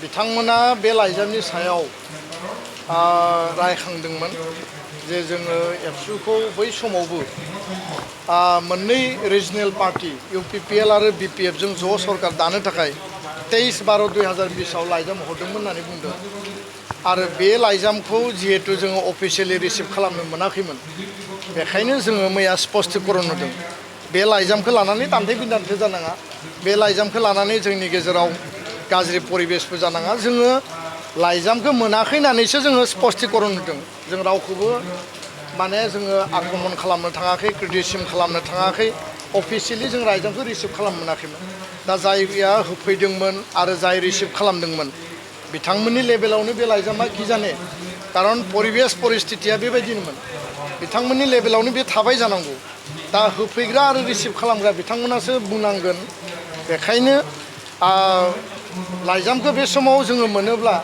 बिथांमोना बे लाइजामनि सायाव रायखांदोंमोन जे जोङो एबसुखौ बै समावबो मोननै रिजनेल पार्टी UPPL आरो BPF जों ज' सरकार दानो थाखाय 23/12/2020 आव लाइजाम हरदोंमोन होननानै बुंदों आरो बे लाइजामखौ जिहेतु जोङो अफिसियेलि रिसिभ खालामनो मोनाखैमोन बेखायनो जोङो मैया स्पष्टीकरण होदों बे लाइजामखौ लानानै दान्थे बिदान्थे जानाङा बे लाइजामखौ लानानै जोंनि गेजेराव गाज्रि परिबेसबो जानाङा जोङो लाइजामखौ मोनाखै होननानैसो जोङो स्पष्टीकरण होदों जों रावखौबो माने जोङो आक्रमण खालामनो थाङाखै क्रिटिसिजम खालामनो थाङाखै अफिसियेलि जों लाइजामखौ रिसिभ खालामनो मोनाखैमोन दा जायया होफैदोंमोन आरो जाय रिसिभ खालामदोंमोन बिथांमोननि लेभेलावनो बे लाइजामा कि जाने कारन परिबेस परिस्थितिया बेबायदिनोमोन बिथांमोननि लेभेलावनो बे थाबाय जानांगौ दा होफैग्रा आरो रिसिभ खालामग्रा बिथांमोनासो बुंनांगोन बेखायनो लाइजामखौ बे समाव जोङो मोनोब्ला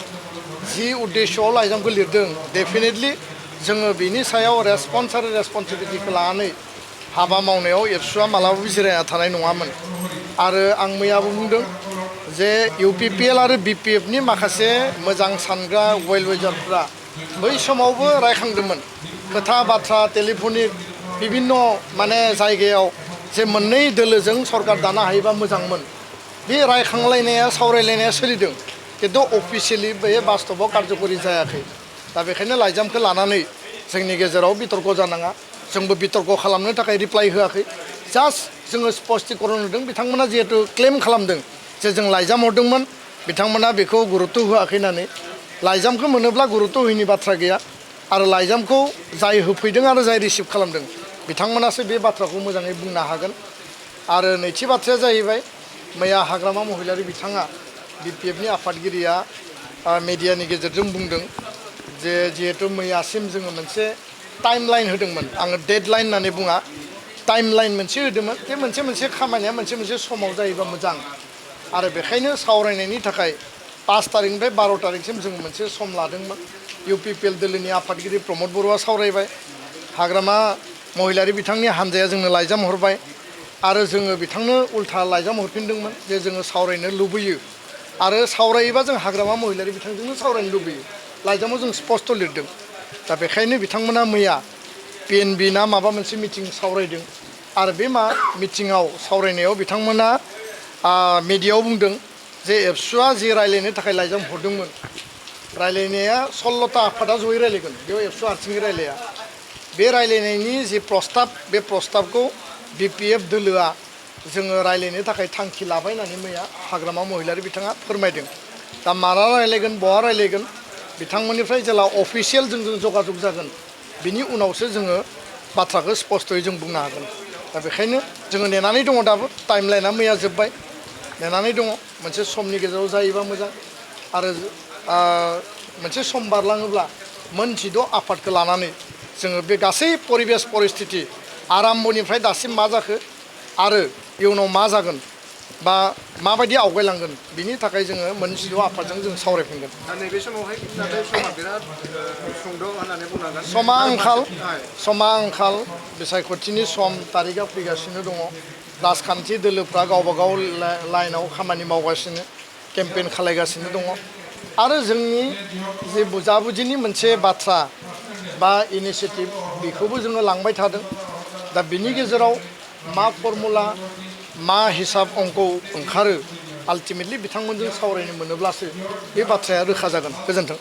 जि उद्देश्यआव लाइजामखौ लिरदों डेफिनेटलि जोङो बिनि सायाव रेसपन्स आरो रेसपन्सिबिलिटिखौ लानानै हाबा मावनायाव एबसुआ मालाबाबो जिरायना थानाय नङामोन आरो आं मैयाबो बुंदों जे UPPL आरो BPF नि माखासे मोजां सानग्रा वेल विजारफ्रा बै समावबो रायखांदोंमोन खोथा बाथ्रा टेलिफनिक बिभिन्न माने जायगायाव जे मोननै दोलोजों सरकार दानो हायोबा मोजांमोन बे रायखांलायनाया सावरायलायनाया सोलिदों किन्तु अफिसियेलि बे बास्तबाव कार्यकरि जायाखै दा बेखायनो लाइजामखौ लानानै जोंनि गेजेराव बितर्क जानाङा जोंबो बितर्क खालामनो थाखाय रिप्लाइ होआखै जास्ट जोङो स्पष्टीकरण होदों बिथांमोना जिहेतु क्लेम खालामदों जे जों लाइजाम हरदोंमोन बिथांमोना बेखौ गुरुत्व होआखै होननानै लाइजामखौ मोनोब्ला गुरुत्व होयिनि बाथ्रा गैया आरो लाइजामखौ जाय होफैदों आरो जाय रिसिभ खालामदों बिथांमोनासो बे बाथ्राखौ मोजाङै बुंनो हागोन आरो नैथि बाथ्राया जाहैबाय मैया हाग्रामा महिलारि बिथाङा BPF नि आफादगिरिया मेडियानि गेजेरजों बुंदों जे जिहेतु मैयासिम जोङो मोनसे टाइमलाइन होदोंमोन आङो डेडलाइन होननानै बुङा टाइमलाइन मोनसे होदोंमोन बे मोनसे खामानिया मोनसे समाव जायोबा मोजां आरो बेखायनो सावरायनायनि थाखाय 5 तारिखनिफ्राय 12 तारिखसिम जों मोनसे सम लादोंमोन UPPL दोलोनि आफादगिरि प्रमद बर'आ सावरायबाय हाग्रामा महिलारि बिथांनि हानजाया जोंनो लाइजाम हरबाय आरो जोङो बिथांनो उल्था लाइजाम हरफिनदोंमोन जे जोङो सावरायनो लुबैयो आरो सावरायोबा जों हाग्रामा महिलारि बिथांजोंनो सावरायनो लुबैयो लाइजामाव जों स्पष्ट लिरदों दा बेखायनो बिथांमोना मैया PNB ना माबा मोनसे मिटिं सावरायदों आरो बे मिटिङाव सावरायनायाव बिथांमोना मिडियायाव बुंदों जे एबसुआ जे रायलायनो थाखाय लाइजाम हरदोंमोन रायलायनाया 16ता आफादा जयै रायलायगोन बेयाव एबसु हारसिङै रायलाया बे रायलायनायनि जे प्रस्ताब बे प्रस्ताबखौ BPF दोलोआ जोङो रायलायनो थाखाय थांखि लाबाय होननानै मैया हाग्रामा महिलारि बिथाङा फोरमायदों दा माला रायलायगोन बहा रायलायगोन बिथांमोननिफ्राय जेला अफिसियेल जोंजों जगाजग जागोन बिनि उनावसो जोङो बाथ्राखौ स्पष्टयै जों बुंनो हागोन दा बेखायनो जोङो नेनानै दङ दाबो टाइमलाइना मैया जोब्बाय नेनानै दङ मोनसे समनि गेजेराव जायोबा मोजां आरो मोनसे सम बारलाङोब्ला मोन 16 आफादखौ लानानै जोङो बे गासै परिबेस परिस्थिति आराम्भनिफ्राय दासिम मा जाखो आरो इयुनाव मा जागोन बा माबायदि आवगायलांगोन बिनि थाखाय जोङो मोन 16 आफादजों जों सावरायफिनगोन नैबे समावहाय नाथाय समा बिराद सुंद' होननानै बुंनांगोन समा आंखाल बिसायख'थिनि सम तारिखआ फैगासिनो दङ राजखान्थि दोलोफ्रा गावबा गाव लाइनाव खामानि मावगासिनो केम्पेइन खालायगासिनो दङ आरो जोंनि जे बुजाबुजिनि मोनसे बाथ्रा बा इनिशिएटिभ बेखौबो जोङो लांबाय थादों दा बिनि गेजेराव मा फर्मुला मा हिसाब अंक ओंखारो आल्टिमेटलि बिथांमोनजों सावरायनो मोनोब्लासो बे बाथ्राया रोखा जागोन गोजोन्थों